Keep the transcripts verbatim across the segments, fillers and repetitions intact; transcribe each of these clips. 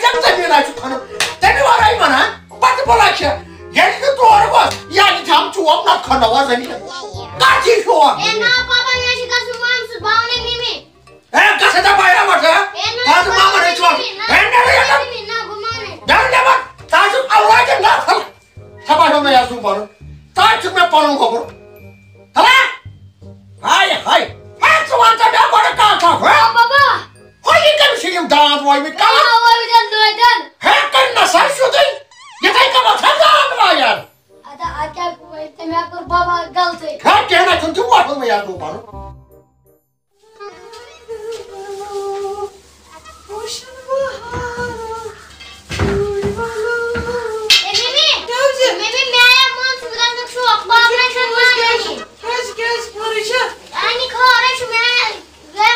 ژےٚ زٔمیٖن آسہِ کھنُن، تَمہِ ورٲے وَنان، پَتہٕ بولا چھِ، ییٚلہِ نہٕ تورٕ گوس، یعنی تھام چوب نَتہٕ کھنناوا زٔمیٖن۔ کَتھ یہِ شوق؟ اے نا پاپا، مےٚ چھِ گژھُن مامہٕ سُنٛد، بہٕ وَنَے مِمی۔ ہے، گژھ ہتا بایرا وَٹھ، ہے۔ اے نا، گژھ بہٕ مامہٕ وَنَے نِش وَٹھ۔ مِمی، نہ، ہے، نٮ۪رٕ یَتھ۔ مِمی، نہ، بہٕ مانَے۔ نٮ۪رٕ نٮ۪بَر، ژٕ آسُکھ اَلہٕ واجٮ۪ن نفر۔ سا باسیو مےٚ یَتھ زُو بَرُن۔ تَتہِ چھُکھ مےٚ پَنُن گۄبُر۔ ہلا؟ ہاے، ہاے۔ ہے، ژٕ وَن تہٕ مےٚ گۄڈٕ کَتھ اَکھ، ہہ؟ آ، بابا۔ ہۄ، یہِ کٔمِس چھِ یِم دانٛد وٲیمٕتۍ؟ آ، کَلَس؟ وٲیمٕتۍ دٲدٮ۪ن۔ ہے، کٔرۍ نہ سا سیوٚدُے۔ یِتھَے کٔنۍ وۄتھ ہا دانٛد وایَن۔ اَدٕ، اَدٕ کیٛاہ گوٚو وۄنۍ؟ تٔمۍ ہا کوٚر بابا غلطٕے۔ ہے، کینٛہہ نہ چھُنہٕ، تِم وۄتھو مےٚ یَتھ زُو بَرُن۔ اے ممی، کیٛاہ حظ؟ ممی، مےٚ آیو مامہٕ سُنٛد گژھنُک شوق، پاپہٕ نَے چھُنہٕ مانٲنی۔ کیٛازِ، کیٛازِ، خٲرٕے چھا؟ اَنہِ خٲرٕے چھُ، مےٚ آیو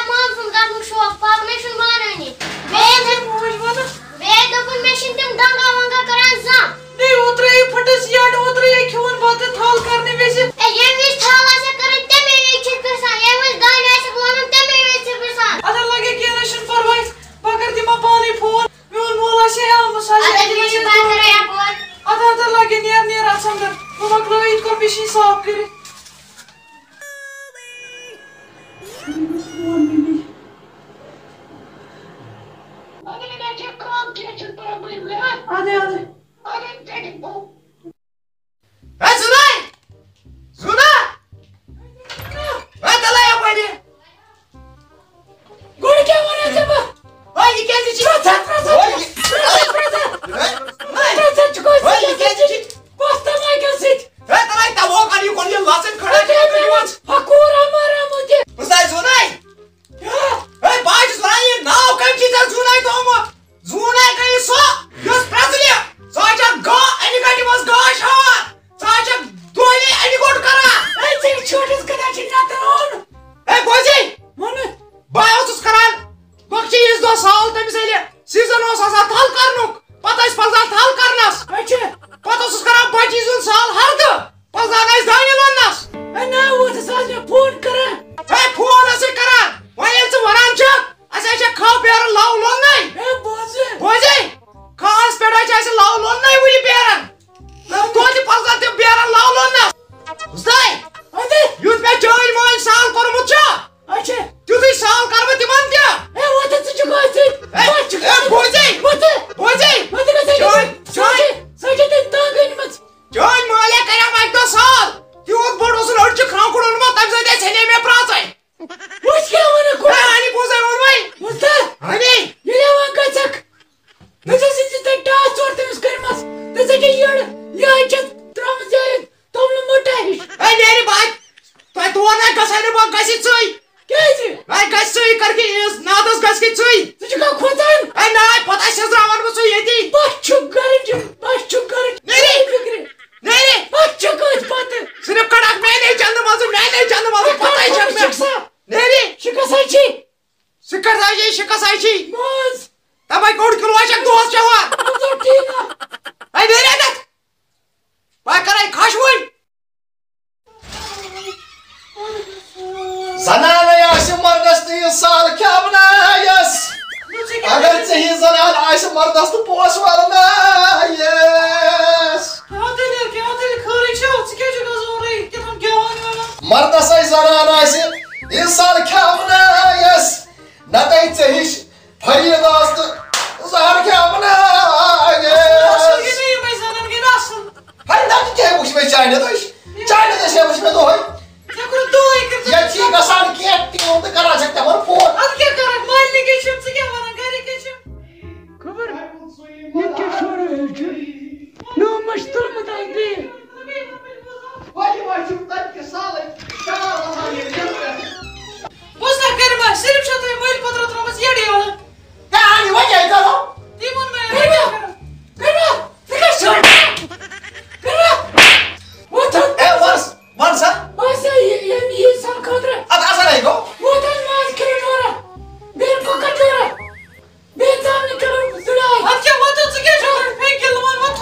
مامہٕ سُنٛد گژھنُک شوق، پاپہٕ نَے چھُنہٕ مانٲنی۔ بیٚیہِ ٲسۍ موج وَنان۔ بیٚیہِ دوٚپُن، مےٚ چھِنہٕ تِم ڈۄنٛگا وۄنٛگا کران زانٛہہ۔ بیٚیہِ اوترَے یہِ پھٕٹٕس یَڈ، اوترَے یہِ کھیوٚوُن بَتہٕ تھل کرنہٕ وِزِ۔ اے، ییٚمہِ وِزِ تھل آسہِ کرٕنۍ، تَمے وِزِ چھِ پِرٛژھان، ییٚمہِ وِزِ دانہِ آسٮ۪کھ لونُن، تَمے وِزِ چھِ پِرٛژھان۔ اَدٕ لَگے کینٛہہ نہ چھُنہٕ پَرواے، بہٕ کَرٕ تِمَن پانَے فون۔ میون مول آسہِ ہے آمُت، سُہ آسہِ اَدٕ ہے تِمَن بیٚیہِ سۭتۍ بہٕ کَرٕ فون۔ یَپٲرۍ۔ اَدٕ، اَدٕ لَگے، نیر، نیر اَژھ اَندَر، بہٕ مۄکلاوٕ یِتھ کٔنۍ مِشیٖن صاف کٔرِتھ۔ اَدٕ، اَدٕ۔ ہے، زُناے! زُنا! ہے، تَلہٕ یَپٲرۍ۔ گۄڈٕ کیٛاہ وَنان ژےٚ بہٕ؟ ہے، یہِ کیٛازِ چھِ؟ پرٛژھ، پرٛژھ، ہے، پرٛژھ۔ ہے، ہے، پرٛژھ، ژٕ کۄس ہے، یہِ کیٛازِ چھِ؟ کۄس تَماکٮ۪ن سۭتۍ؟ ہے، تَلہٕ ہے، تَوَو کَر یہِ گۄڈٕ یہِ لَژٕنۍ کھڑا کٔرِتھ یِوان۔ ہَکوٗر اَمار آمُت یہِ۔ بہٕ سا زُناے۔ کیٛاہ؟ ہے، بہٕ ہا چھُس وَنان، یہِ ناو کَمہِ چیٖزَن زُناے تھوٚومُت؟ زوٗنہ گٔیہِ سۄ، یۄس پرٛزلہِ۔ سۄ چھےٚ گا-، اَنہِ گَٹہِ منٛز گاش ہاوان۔ سۄ چھےٚ دۄہلہِ اَنہِ گوٚٹ کران۔ ہے، ژےٚ چھوٹس کَتھا چھِ نَتہٕ روٚن۔ ہے، بوزے۔ وَنہٕ۔ بہٕ اوسُس کران، بۄکچہِ عیٖذ دۄہ سال تٔمِس ییٚلہِ season اوس آسان تھل کرنُک، پتہٕ ٲسۍ پَزان تھل کرنَس۔ اچھا۔ پتہٕ اوسُس کران بۄکچہِ عیٖذ ہُنٛد سال ہردٕ۔ پزان آسہِ دانہِ لوننس۔ ہے نا، ووتس آز مےٚ فون کران۔ ہے، فون ٲسٕے کران۔ وۄنۍ ییٚلہِ ژٕ ونان چھکھ، اسہِ ہے چھےٚ کھاہ بیرن لو لوننے۔ ہے، بوزٕ۔ بوزے؟ کھاہس پٮ۪ٹھ ہے چھِ اسہِ لو لوننے وُنہِ بیرن۔ توتہِ پزان تِم بیرن لو لوننس۔ بوزتھے؟ اَدٕ؟ یُتھ مےٚ چٲنۍ مٲلۍ سال کوٚرمُت چھُ۔ اچھا۔ تیُتھُے سال کرٕ بہٕ تِمن تہِ۔ ہے، وۄتھ ژٕ چھُکھ أتھۍ سۭتۍ۔ ہے، وۄتھ چھُکھ ہے، بوزے۔ وۄتھ۔ بوزے۔ وۄتھ گژھِ ہے چٲنۍ، چٲنۍ۔ سۄ چھِ، سۄ چھِ تٔمۍ تنگ أنۍمٕژ۔ چٲنۍ مٲلۍ کریام اکہِ دۄہ سال۔ تیوٗت بوٚڑ اوسُن أڑۍ چھِ کھرٛانٛکُن اوٚنمُت، تَمہِ سۭتۍ آسہِ ہے مےٚ پرٛاژَے۔ وٕچھ کیٛاہ وَنان کوٗتاہ۔ ہے، اَنہِ پوٚزَے ووٚن وۄنۍ۔ بوٗزتھا؟ اَنہِ۔ ییٚلہِ یِوان گژھکھ، دٔپزٮ۪س یہِ چھِ تۄہہِ ٹاس ژور تٔمِس کٔرمٕژ۔ دٔپزٮ۪س یہِ یٔڑ، یہِ حظ چھِ ترٛٲومٕژ یہِ توٚملہٕ مٔٹا ہِش۔ ہے، نیرِ بَچ۔ تۄہہِ تور نہ گژھے نہٕ، بہٕ گژھِ ژٕے۔ کیٛازِ؟ ہے، گژھِ ژٕے، کر کہِ عیٖذ نادس گژھِ کہِ ژٕے۔ ژٕ چھُکھا کھوژان؟ ہے، نہ، پتہٕ آسہِ سٕنٛزراوان بہٕ ژٕے ییٚتی۔ بس چھُ گرٕچ، بس چھُ گرٕچ۔ نیرِ۔ فِکرِ۔ نیرِ۔ بس چھُ کٲنٛسہِ پتہٕ۔ صرف کڑکھ میانے چندٕ منٛزٕ، میانے چندٕ منٛزٕ، پتہٕ چھکھ مےٚ۔ چھُکھ سا؟ نیرِ۔ شِکس ہا چھی۔ سِکس ہا چھی، شِکس ہا چھی۔ مٲنٛز۔ تَمے کوٚڑ کِلوٗ ہا چھکھ دۄہس چٮ۪وان۔ اَدٕ ٹھیٖک۔ ہے، نیرِ اَتٮ۪تھ۔ بہٕ کرے خۄشوٕنۍ۔ زنانَے آسہِ مردَس تہٕ یہِ سال کھٮ۪ونایَس۔ اگر ژےٚ ہِش زنان آسہِ مردَس تہٕ پوس والنایَس۔ کیٛاہ دٔلیٖل، کیٛاہ دٔلیٖل؟ خٲرٕے چھا؟ ژٕ کیٛازِ چھُکھ آز اورَے کیٛاہ تام گٮ۪وان وٮ۪وان؟ مردَس آسہِ زنان آسہِ یہِ سال کھٮ۪ونایَس۔ نَتہٕ ژےٚ ہِش فرید آس تہٕ زہر کھٮ۪ونایَس۔ اَصٕل گٔے نہ یِمَے زنان گٔے نہ اَصٕل۔ ہے، نہ تہٕ کیٛاہ وٕچھ مےٚ چانہِ دٔچھ؟ چانہِ دٔچھ ہے وٕچھ مےٚ دۄہَے۔ ژےٚ کوٚرُتھ دۄہَے کٔرِتھ۔ ییٚتہِ چھِی گژھان کینٛہہ تِم تہٕ کران چھِ تِمَن فون۔ اَدٕ کیٛاہ کَرَکھ؟ مالنہِ کیٛاہ چھِ، ژٕ کیٛاہ وَنان؟ گَرِکۍ کیٛاہ چھِ؟ خبر، یہِ کیٛاہ شورٕ ہیوٗ چھُ؟ نوٚو مٔشۍ تُلمُت اَتھ بیٚیہِ۔ وۄنۍ یِوان چھُم تَتہِ کہِ سالٕے، شال وَسان ییٚلہِ یَتھ پٮ۪ٹھ۔ بوز نہ، کٔرِما، صرف چھو تۄہہِ مٔلۍ پٔترٕ ترٲومٕژ یٔڈ یَلہٕ۔ ہے، اَنہِ وۄنۍ کیٛاہ کَرو؟ تی ووٚن مےٚ۔ کٔرِو، کٔرِو، ژٕ کیٛاہ چھُکھ؟ کٔرِو۔ وۄتھ۔ ہے، وَن، وَن سا۔ بس، یہِ، ییٚمہِ ییٖژ سال خٲطرٕ۔ اَدٕ اَصٕل ہے گوٚو۔ وۄتھ، اَن ماز کِلوٗ جورا۔ بیٚیہِ کۄکَر جورا۔ بیٚیہِ ژامنہِ کِلوٗ زٕ ڈاے۔ اَدٕ کیٛاہ وۄتھ، ژٕ کیٛاہ چھُکھ وَنان؟ ہے، کِلوٗ وَن وۄتھ۔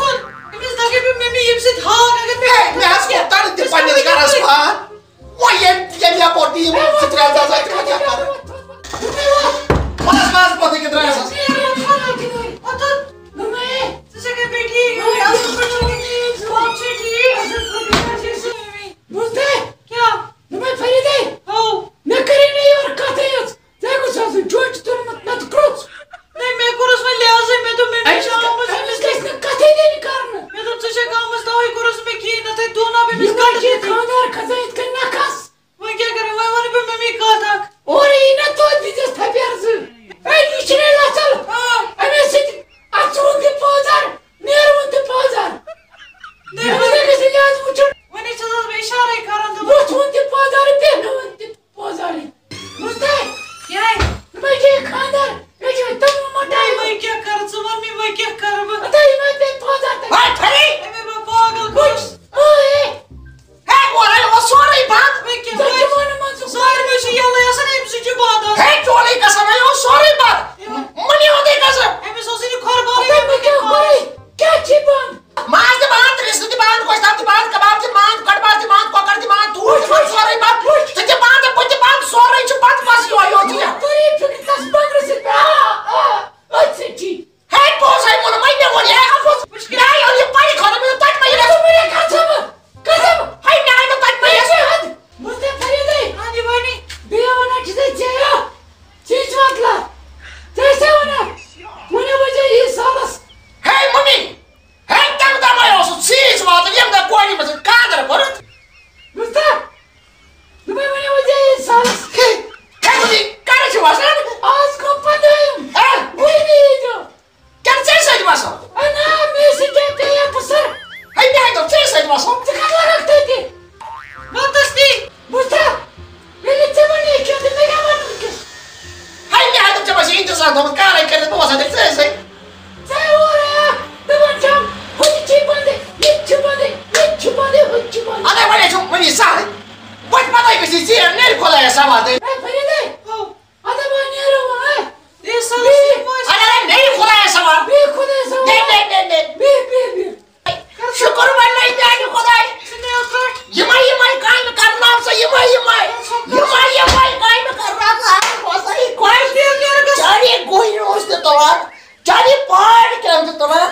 چاہے پاڈ کیٛاہ چھِ تُلان،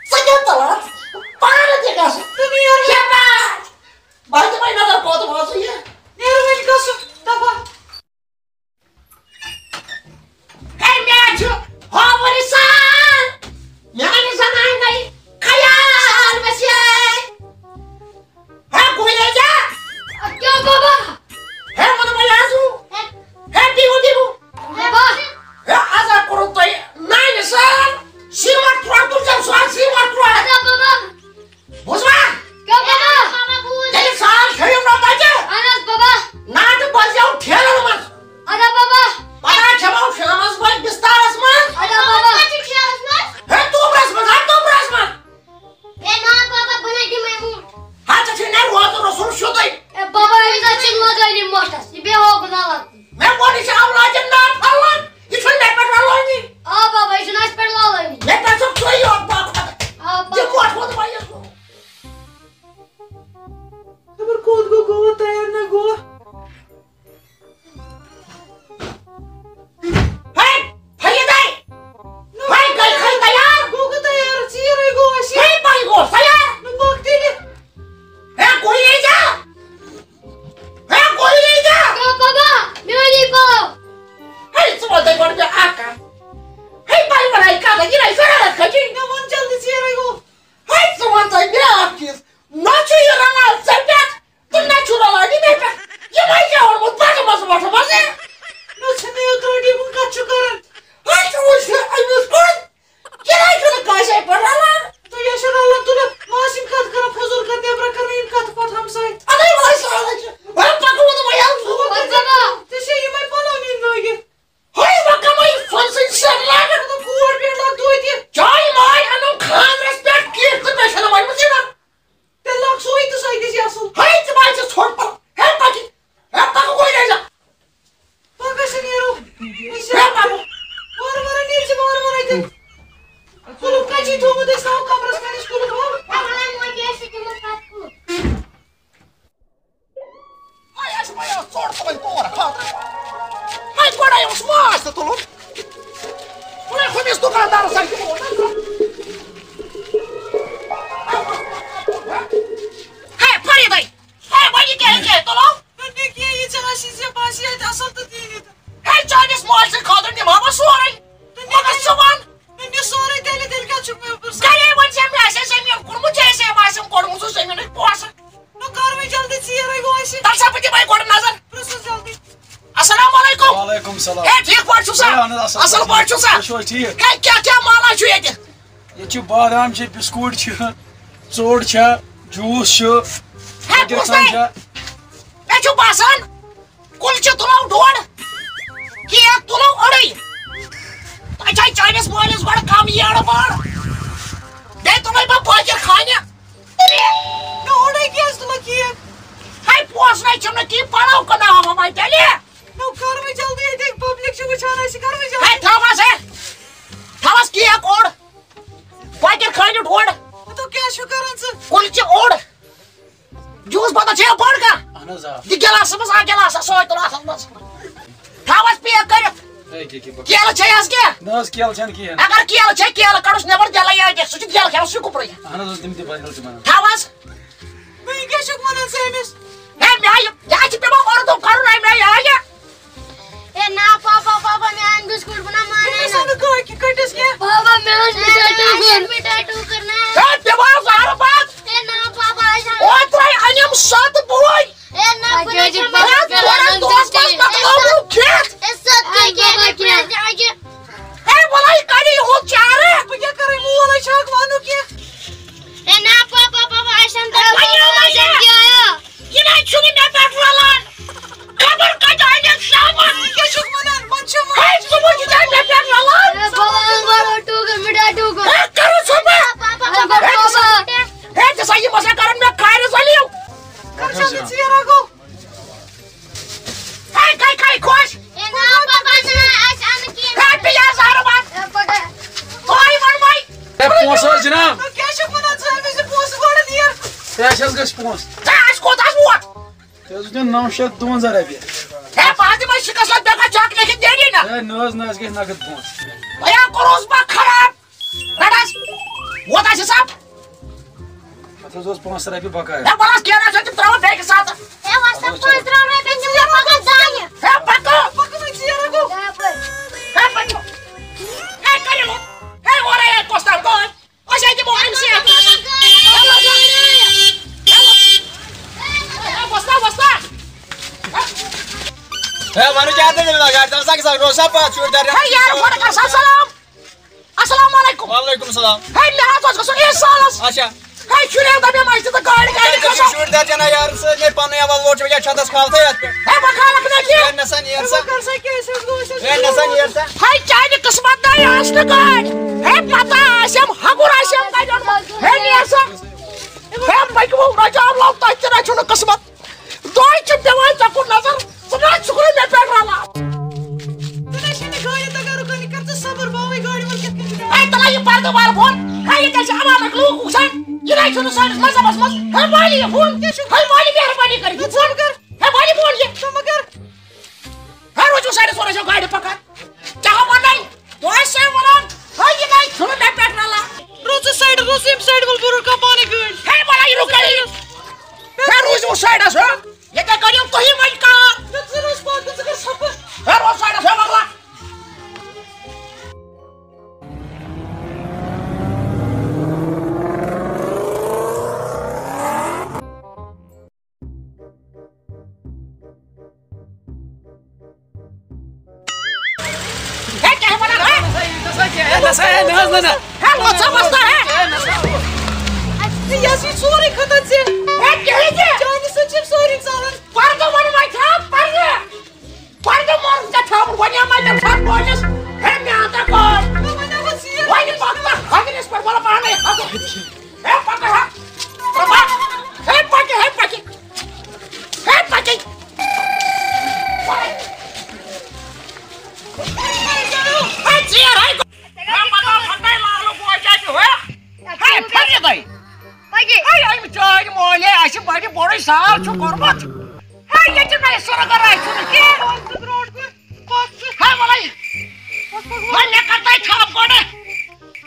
ژٕ کیٛاہ تُلان؟ پانہٕ تہِ گژھ۔ ژٕ نیر۔ شاباش۔ بہٕ تہِ وۄنۍ نظر کوٚت وٲژٕے یہِ۔ نیر وۄنۍ گژھُن دَپان۔ ہے، مےٚ چھُ ہووُر سان میٛانہِ زنانہِ گٔے خیال وسیع۔ ہے، گوٚو یہِ کیٛاہ؟ کیٛاہ بابا؟ ہے، وَنہٕ بہٕ یہِ آسہٕ۔ ہے، دیٖوٕ، دیٖوٕ۔ بابا۔ ہے، عزا کوٚروٕ تۄہہِ نانہِ سان؟ سیٖمَٹھ ترٛوو، تُل ژےٚ سُہ سیٖمَٹھ ترٛوو۔ اَدا بابا۔ بوٗزوا؟ کیٛاہ بابا؟ بابا بوٗز۔ تیٚلہِ سال کھیٚیِو نہ بَچہِ۔ اَہَن حظ بابا۔ ناٹہٕ بَزیو ٹھیلَن منٛز۔ اَدا بابا۔ پَگاہ کھٮ۪مو شامَس بَچہِ بِستارَس منٛز۔ اَدا بابا۔ پَتہٕ چھِ ٹھیلَس منٛز۔ ہے، توٚمرَس منٛز، ہا، توٚمرَس منٛز۔ ہے نا بابا، بہٕ نَے دِمَے موٚٹھ۔ ہا، ژےٚ چھُے نہ روزُن رسول شُدٕے۔ ہے بابا، أمِس حظ چھِ لَگٲنی موٚٹھَس، یہِ بیٚہہِ ہوکُن اَلگ۔ مےٚ ووٚن، یہِ چھُ اولادِ ناپھرلان، یہِ چھُنہٕ مےٚ پٮ۪ٹھ رلٲنی۔ آ بابا، یہِ چھُنہٕ اَسہِ پٮ۪ٹھ لَلٲنی۔ مےٚ پٮ۪ٹھ چھُ ژٕے یوت باپتھ۔ آ بابا۔ یہِ موٚٹھ ووٚن وۄنۍ یہِ۔ خبر کوٚت گوٚو، گوٚو تیار نہ گوٚو۔ ہے، فرید ہے۔ ہے، گٔے، گٔے تیار۔ گوٚو گوٚو تیار، ژیٖرٕے گوٚو اَسہِ۔ ہے، بھائی گوٚو تیار۔ نہ پَکھ تیٚلہِ۔ ہے، گوٚو یے جا۔ ہے، گوٚو یے جا۔ کیٛاہ بابا، میٛٲنی پَلو۔ ہے، ژٕ وَن تَے گۄڈٕ مےٚ اَکھ کَتھ۔ ہے، بھائی وَناے کَتھ، یہِ نَے شرارت کھٔتی۔ مےٚ ووٚن جلدی ژیٖرٕے گوٚو۔ ہے، ژٕ وَن تَے مےٚ اَکھ چیٖز۔ نہ چھُ یہِ رَلان ژےٚ پٮ۪ٹھ۔ تہٕ نہ چھُ رلان یہِ مےٚ پٮ۪ٹھ۔ یِمَے کیٛاہ اوٚنمُت بَٹہٕ منٛزٕ وَٹہٕ منٛزٕ؟ نہ ژھٕنِو یہِ ترٛٲٹی، وۄنۍ کَتھ چھُ کَران؟ ہے، ژٕ وٕچھ نہٕ أمِس کُن۔ یہِ نَے چھُنہٕ کٲنٛسے پٮ۪ٹھ رلان۔ تہٕ یہِ چھُ رلان تُلان، ماسِم کَتھ کَران، فضوٗل کَتھ، نیٚبرٕ کَران یِم کَتھٕ پَتہٕ ہمساے۔ اَدَے وۄنۍ سہلٕے چھُ۔ وۄنۍ پَکو نہٕ وۄنۍ یَلہٕ۔ وۄنۍ پَکو۔ ژےٚ چھےٚ یِمَے پَلو نِنۍ لٲگِتھ۔ ہے، وۄنۍ کَمٕے فَنسٕے سٮ۪ٹ لاگَن۔ مطلب، کوٹ پٮ۪ٹھ لاگ توتہِ۔ چاے ماے اَنو خانٛدرَس پٮ۪ٹھ کِتھ تہٕ مےٚ چھَنہٕ وۄنۍ وٕچھِنۍ۔ تیٚلہِ لاگ سُے تہٕ سۄے گژھِ اَصٕل۔ ہے، ژٕ ما چھَس ژھوٚٹ پَلو؟ ہے، پَکہِ۔ ہے، پَکھ گوٚو یہِ۔ پَکھ أسۍ نیرو۔ أسۍ ہے، پَکھ۔ وارٕ وارٕ نیرِ ژٕ، وارٕ وارٕ اَتہِ۔ کُلُف کَتہِ چھُے تھوٚومُت؟ أسۍ تھاوو کَمرَس کَنہِ أسۍ کُلُف، ہاو۔ ہے، اَسہِ ما یہِ ژوٚٹ تُلٕنۍ تور خٲطرٕ؟ ہے، گۄڈَے اوس ماز تہِ تُلُن۔ وۄنۍ ہُمِس دُکاندارَس اَتھِ دِمو نظر۔ ہے، فریٖدَے، ہے، وۄنۍ یہِ کیٛاہ، یہِ کیٛاہ تُلو؟ نہ، نہ، کینٛہہ، یہِ ژےٚ آسی ژےٚ باسہِ اَتہِ اَصٕل تہٕ تی نہِ تہٕ۔ ہے، چٲنِس مٲلۍ سٕنٛدِ خٲطرٕ نِمہٕ ہا بہٕ سورُے۔ نہ، نہ، مگر نہ۔ ژٕ وَن۔ نہ، نہ، سورُے تیٚلہِ، تیٚلہِ کیٛاہ چھُکھ مےٚ پرٛژھان؟ گَرے وۄنۍ ژےٚ مےٚ آسہِ ہے زٔمیٖن کوٚڑمُت، ژےٚ آسہِ ہے باسان کوٚڑمُت سُہ زٔمیٖنٕکۍ پونٛسہٕ۔ نہ، کر وۄنۍ جلدی، ژیر ہے گوٚو اَسہِ۔ تَلہٕ سا بہٕ دِمَے گۄڈٕ نظر۔ پرٛژھ حظ جلدی۔ السلام علیکم۔ وعلیکم السلام۔ ہے، ٹھیٖک پٲٹھۍ چھُو سا؟ اہن حظ، اَصٕل اَصٕل پٲٹھۍ۔ پٲٹھۍ چھُو سا؟ تُہۍ چھِو حظ ٹھیٖک؟ ہے، کیٛاہ کیٛاہ مالا چھُ ییٚتہِ؟ ییٚتہِ چھِ بادام چھِ، بِسکوٗٹ چھِ، ژوٚٹ چھےٚ، جوٗس چھُ، ہے، گٔدرِ کُس کھنٛڈ تۄہہِ؟ چھےٚ۔ مےٚ چھُ باسان، کُلچہِ تُلو ڈوڈ، کیک تُلو اوٚڑُے۔ تۄہہِ چھا چٲنِس مٲلِس گۄڈٕ کم ییڑٕ بٲڑ؟ بیٚیہِ تُلے بہٕ بٲکِر خانہِ۔ نہ، اوٚڑُے کیازِ تُلو کیک؟ ہے، پونٛسہٕ نَے چھِم نہٕ کِہیٖنۍ، پَلو کٕنہٕ ہاوٕ وۄنۍ تیٚلہِ۔ نہ، کر وۄنۍ جلدی، ییٚتہِ پبلک چھِ وٕچھان اَسہِ، کر وۄنۍ جلدی۔ ہے، تھاو حظ، ہے، تھاو حظ کیک اوٚڑ، بٲکِر خانہِ ڈوڈ، ہتو کیٛاہ چھُ کران ژٕ؟ کُلچہِ اوٚڑ۔ جوٗس بوتل چھےٚ بٔڑ کانٛہہ؟ اہن حظ، آ۔ یہِ گِلاسَس منٛز اکھ گِلاسا سۭتۍ تُل اَتھ منٛز۔ تھاو حظ پیک کٔرِتھ۔ ہے، کیٛاہ، کیٛاہ، بہٕ کیلہٕ چھے حظ کینٛہہ؟ نہ حظ، کیلہٕ چھَنہٕ کِہیٖنۍ۔ اگر کیلہٕ چھے، کیلہٕ کَڑُس نٮ۪بر، دِلَے یٲدِس۔ سُہ چھُ کیلہٕ کھٮ۪وان، سُہ چھُ کُپرٕے۔ اہن حظ، تِم تہِ بَنن تِمَن۔ تھاو حظ۔ وۄنۍ کیٛاہ چھُکھ وَنان ژٕ أمِس؟ ہے، مےٚ آیہِ، یہِ حظ چھِ پٮ۪وان اردو کَرُن، ہے، مےٚ آیہِ۔ اے نا پاپا، پاپا، مےٚ اَن بِسکوٗٹ، بہٕ نہ مانَے مےٚ نہٕ۔ سا نہٕ کانٛہہ کہِ کٔٹِس کینٛہہ۔ بابا، مےٚ اَن اے، مِٹھاے ٹوٗکر۔ مِٹھاے ٹوٗکر نا۔ ہے، دٮ۪ماغ زہرٕ باد۔ اے نا پاپا، اَسہِ اَن۔ اوترَے أنِم سَتھ بوے۔ اے نا، بہٕ نہ چھُس مےٚ مَزٕ کران تھوڑا دۄہَس منٛز مۄکلاوُن کھٮ۪تھ۔ اے ستھ اے کیٛاہ بابا، کیٛاہ؟ پرٛٮ۪تھ جایہِ۔ ہے، وَلَے کَرِ یِہُنٛد چارٕ۔ بہٕ کیٛاہ کَرٕ، مول ہے چھا اَکھ وَنُن کینٛہہ؟ اے نا پاپا، پاپا، اَسہِ اَن ہے، دَہ بَنیو پاپا، مےٚ اَسہِ اَن کیٛاہ؟ کیٛاہ آیا؟ یہِ نَے چھُنہٕ مےٚ پٮ۪ٹھ رَلان۔ خبر کَتہِ آیہِ مےٚ سامان۔ کیٛاہ چھُکھ وَنان؟ وۄنۍ چھُ ہے، ژٕ وٕچھ، یہِ چھا مےٚ پٮ۪ٹھ رَلان؟ اے بابا، اَن بابا ٹوٗکر، مِٹھاے ٹوٗکر۔ ہے، کَرُن چھُ مےٚ۔ پاپا، ہے، پاپا، ژٕ ہے، ژٕ سا، پاپا۔ ہے، ژٕ سا، یہِ ما سا کَرَن مےٚ کھارِ ذلیٖل۔ کر جلدی، ژیر ہا گوٚو۔ ہے، گٔے، گٔے خۄش۔ اے نا، پاپا، نہ، اَسہِ اَن کینٛہہ۔ ہے، بیٚیہِ آز زہرٕ باد۔ اے، پَگاہ۔ تۄہہِ ووٚنمَے۔ ہے، پونٛسہٕ حظ جِناب۔ نہ، کیٛاہ چھُکھ وَنان ژٕ؟ أمِس دِ پونٛسہٕ گۄڈٕ نیر۔ ہے، اَسہِ حظ گژھِ پونٛسہٕ۔ ہے، اَسہِ کوٗتاہ حظ ووت؟ تۄہہِ حظ دیُت مےٚ نَو شیٚتھ دُوَنزاہ رۄپیہِ۔ ہے، بہٕ حظ دِمَے شِکَس لَگ بٮ۪گا چَک لیکھِتھ دے نہ۔ ہے، نہ حظ، نہ، اَسہِ گژھِ نَقٕد پونٛسہٕ۔ بیا کوٚروس بہٕ خراب۔ اوس پانٛژھ رۄپیہِ بقایا۔ ہے، وَلہٕ حظ، کینٛہہ نہ حظ چھُ، تِم ترٛاوو بیٚیہِ ساتہٕ۔ ہے، وۄستا، پانٛژھ ترٛاو رۄپیہِ، تِم دِمو پَگاہ دانہِ۔ ہے، پَکو۔ پَکو وۄنۍ ژیر گوٚو۔ ہے، پٔکِو۔ ہے، کٔرِو۔ ہے، اورَے، ہے، کۄس تام گٲڑۍ؟ أسۍ ہے دِمو أمۍ سٕے اَتھِ۔ ہے، وۄستا، وۄستا۔ ہے، وَنہٕ کیٛاہ دٔلیٖل، گاڑِ تَل سا، کیٛاہ سا، روزٕ سا پَتھ، شُرۍ دَرِ۔ ہے، یارٕ، گۄڈٕ کَر سا سلام۔ السلام علیکم۔ وعلیکم السلام۔ ہے، مےٚ حظ اوس گژھُن عیٖد سالس۔ اچھا۔ ہے، شُرٮ۪ن دَپیٛوم، اَسہِ دِ تہٕ گاڑِ، گاڑِ تہٕ کھسو۔ شُرۍ دَپن یارٕ سۭتۍ، مےٚ پَنٕنُے آواز ووت، وۄنۍ کیٛاہ چھَتَس کھالتھٕے اَتھ پٮ۪ٹھ۔ ہے، بہٕ کھالکھ نہٕ کینٛہہ۔ ہے، نہ سا نیر سا۔ ہے، نہ سا نیر سا۔ ہے، چانہِ قٕسمت نَے ٲس نہٕ گاڑِ۔ ہے، پَتہ آسٮ۪م، ہَگُر آسٮ۪م کَتہِ اوٚنمُت۔ ہے، نیر سا۔ ہے، پٔکِو، رَجاو لَو، تۄہہِ تہِ نَے چھُنہٕ قٕسمت۔ دۄہے چھِ پٮ۪وان ژےٚ کُن نظر، ژٕ نہ چھُکھ نہٕ مےٚ پٮ۪ٹھ رلان۔ ژٕ نہ چھے نہٕ گاڑِ تگان رُکاونہِ، کر ژٕ صبر، بہٕ ہاوے گاڑِ وول کِتھ کٔنۍ چھُ ہے، تَلہ یہِ پردٕ وال بۄن، ہے، یہِ کیٛاہ چھِ عوامٕکۍ لوٗکھ وٕچھان؟ یہِ نَے چھُنہٕ سٲنِس مذہبس منٛز۔ ہے، والہِ یہِ بۄن، ہے، والہِ مہربٲنی کٔرِتھ یہِ بۄن۔ ہے، والہِ بۄن یہِ۔ ہے، روٗزِو سایڈس، اورٕ ٲسِو گاڑِ پکان۔ کیٛاہ وَنَے؟ بہٕ ٲسَے وَنان، ہا، یہِ نَے چھُنہٕ مےٚ پٮ۪ٹھ رَلان۔ روٗزُو سایڈ، روٗزُو ییٚمہِ سایڈ وَل، بہٕ رُکاو پانَے گٲڑۍ۔ ہے، وَلہٕ، یہِ رُکٲیِو۔ ہے، روٗزِو سایڈَس، ہا؟ ییٚتہِ کٔرِو تُہی وۄنۍ کار۔ نہ، ژٕ روز پانہٕ تہِ، ژٕ کر صفٲیی۔ ہے، روز سایڈَس، ہے، مۄکلا۔ ہے، کیٛاہ وَنان، ہے؟ ہے، نہ سا، ہے، نہ حظ، نہ، نہ۔ ہے، وۄتھ سا، وۄتھ سا، ہے۔ ہے، یہِ ہسا چھُ سورُے کھوٚتان ژےٚ۔ ہے، کِہیٖنۍ تہِ۔ چانہِ سۭتۍ چھِ یِم سٲری ژلان۔ پردٕ وَن وۄنۍ، تھاو پردٕ۔ پردٕ وَن ژےٚ تھاوُن، وۄنۍ یِمَے تَمہِ ساتہٕ بوزَس۔ ہے، مےٚ اَنٛدٕ گٲڑۍ۔ وۄنۍ پَکھ ژٕ ہَگرِس پٮ۪ٹھ، وَلہٕ پانَے کھسو۔ ہے، پَکھ ہا۔ پَکھ۔ ہے، پَکہِ، ہے، پَکہِ۔ ہے، پَکہِ۔ ہے، ژیر، ہے۔ ہے، پَکھ، پَکھ، ہے، لالہٕ بوے کیٛاہ چھُ، ہے؟ ہے، پھٔرِتھ ہے۔ پَکہِ۔ ہے، أمۍ چٲنۍ مٲلۍ، اَسہِ بَڑِ بوٚڑُے سال چھُ کوٚرمُت۔ ہے، ییٚتہِ نَے سُرگر آسہِ نہٕ کینٛہہ۔ ہے، وَلَے۔ ہے، مےٚ کَر تۄہہِ تھپھ گۄڈٕ؟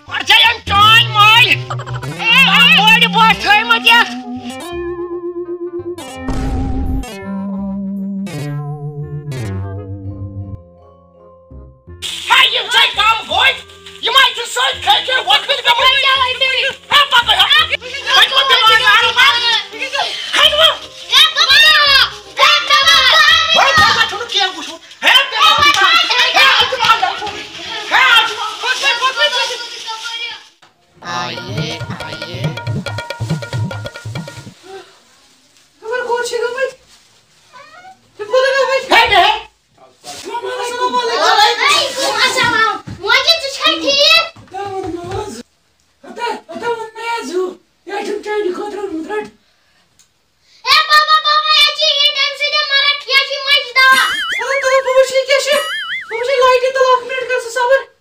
گۄڈٕ چھےٚ أمۍ چٲنۍ مٲلۍ۔ أمۍ بٔڑۍ بوے تھٲومٕتۍ یَتھ۔ ہے، یِم چھے کم گوٚوۍ، یِم ہا چھِ سیوٚد کھے کھے وۄتھمٕتۍ گٔمٕتۍ۔ ہے، پَکو، ہے۔ کھٔتوٕ دٮ۪ماغ لارٕ پَتہٕ۔ کھٔتوٕ۔ ہے، ژےٚ ما چھُنہٕ کینٛہہ وٕچھمُت؟ ہے، دٮ۪ماغ لارٕ۔ ہے، اَتھ چھُ اَندَر ژھُنُن۔ ہے، اَتھ چھُ اَندَر ژھُنُن۔ آئیے، آئیے۔ خبر کوٚت چھِ گٔمٕتۍ؟ تِم کوٚت گٔمٕتۍ؟ ہے، بیٚہہ۔ السلام علیکم۔ وعلیکم السلام۔ موجی، ژٕ چھکھا ٹھیٖک؟ ہتا ووٚن مےٚ آز۔ ہتا، ہتا ووٚن مےٚ آز ہیوٗ۔ یہِ چھُم چانہِ خٲطرٕ اوٚنمُت، رَٹ۔ اے بابا، بابا، یہِ چھِ یہِ تَمہِ سۭتۍ مَران، یہِ چھِ مَچہِ دوا۔ ہتا، تُلہٕ بہٕ وٕچھِ، یہِ کیٛاہ چھِ؟ بہٕ وٕچھِ لایٹہِ تَل، اَکھ مِنٹ کر ژٕ صبر۔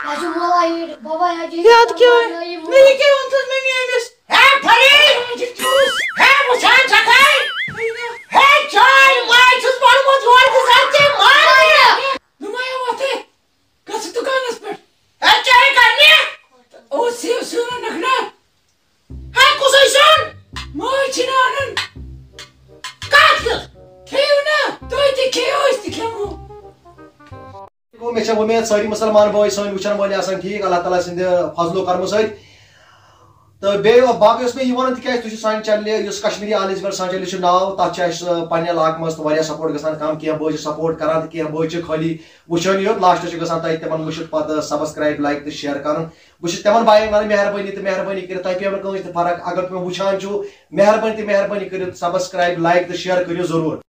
یہِ چھُ مولایِر، بابا، یہِ چھِ یہِ اَدٕ کیٛاہ؟ یہِ مےٚ یہِ کیٛاہ ووٚن تھَس مٔمی أمِس؟ ہے، فرید! ہے، وٕچھان چھَکھَے؟ ہے، چٲنۍ ماے چھُس بوٚڑمُت یورٕ تہِ زَن ژےٚ مارنہِ۔ نُمایاں وۄتھٕے، گژھ دُکانَس پٮ۪ٹھ۔ ہے، چاے کَرنہِ؟ اوس سیُن سیُن اَنَکھ نا؟ ہے، کُسُے سیُن؟ ماے چھِنہٕ اَنان۔ کَتھ کیُتھ؟ کھیٚیِو نا، تُہۍ تہِ کھیٚیِو، أسۍ تہِ کھٮ۪مو۔ مےٚ چھےٚ وۄمید سٲری مُسلمان بٲے سٲنۍ وٕچھَن وٲلۍ آسَن ٹھیٖک، اللہ تعالیٰ سٕنٛدِ فضل و کرمہٕ سۭتۍ۔ تہٕ بیٚیہِ باقٕے اوس مےٚ یہِ وَنُن، تِکیٛازِ تُہۍ چھِو سانہِ چینلہِ، یُس کشمیٖری آل از ویل سانہِ چینلہِ چھُ ناو، تَتھ چھِ اَسہِ، آ، پنٛنہِ علاقہٕ منٛز تہٕ واریاہ سپوٹ گژھان کَم، کینٛہہ بٲے چھِ سپوٹ کَران تہٕ کینٛہہ بٲے چھِ خٲلی وٕچھان یوت، لاسٹَس چھُ گژھان تَتہِ تِمَن مُشِتھ پَتہٕ سبسکرایب، لایک تہٕ شیئر کَرُن۔ بہٕ چھُس تِمَن بایَن وَنان مہربٲنی تہٕ مہربٲنی کٔرِتھ، تۄہہِ پیٚیَو نہٕ کٕہٕنۍ تہِ فرق، اگر تُہۍ مےٚ وٕچھان چھُو، مہربٲنی تہٕ مہربٲنی کٔرِتھ سبسکرایب، لایک تہٕ شیئر کٔرِو ضروٗر۔